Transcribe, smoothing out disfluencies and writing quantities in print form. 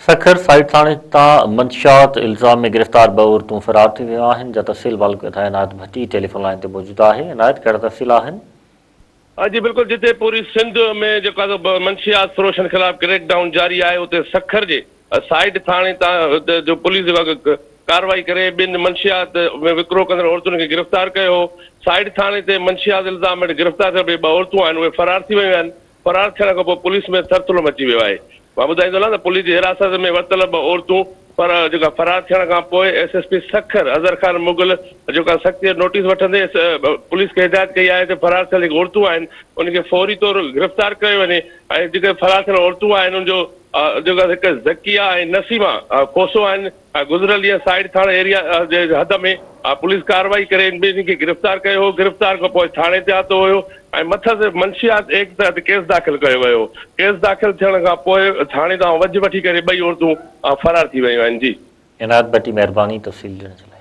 Sukkur site ٿاڻي تان منشيات الزام ۾ گرفتار ٻه عورتون فرار ٿي ويون آهن جا تفصيل معلوم ڪيون ٿا عنايت ڀٽي ٽيليفون لائين تي موجود آهي عنايت ڪهڙا تفصيل آهن؟ جي بلڪل جتي پوري سنڌ ۾ جيڪو آهي سو منشيات فروشن خلاف ڪريڪ ڊائون جاري آهي اتي سکر جي سائيڊ ٿاڻي تان جو پوليس ڪارروائي ڪري ٻن منشيات ۾ وڪرو ڪندڙ عورتن کي گرفتار ڪيو هو سائيڊ ٿاڻي تي منشيات الزام هيٺ گرفتار ٿيل ٻه عورتون آهن اهي فرار ٿي ويون آهن فرار ٿيڻ کان پوء پوليس ۾ ٿرٿلو مچي ويو آهي. مان ٻڌائيندو هلان ته پوليس جي حراست ۾ ورتل ٻه عورتون پر جيڪا فرار ٿيڻ کان پوء S S P Sukkur Azhar Khan Mughal جيڪا سختي جو نوٽيس وٺندي پوليس کي هدايت ڪئي آهي ته فرار ٿيل جيڪي عورتون آهن انهن کي فوري طور گرفتار ڪيو وڃي ۽ جيڪي فرار ٿيل عورتون آهن ان جو جيڪا هڪ ذڪيه ۽ نسيمه کوسو آهن گذريل ڏينهن سائيڊ ٿاڻي ايريا جي حد ۾ پوليس ڪارروائي ڪري ٻنهي کي گرفتار ڪيو هو، گرفتار کان پوء ٿاڻي تي آتو ويو ۽ مٿس منشيات ايڪٽ تحت ڪيس داخل ڪيو ويو، ڪيس داخل ٿيڻ کان پوء ٿاڻي تان وجهه وٺي ڪري ٻئي عورتون فرار ٿي ويون آهن. جي. عنايت ڀٽي مهرباني تفصيل ڏيڻ جي لاء.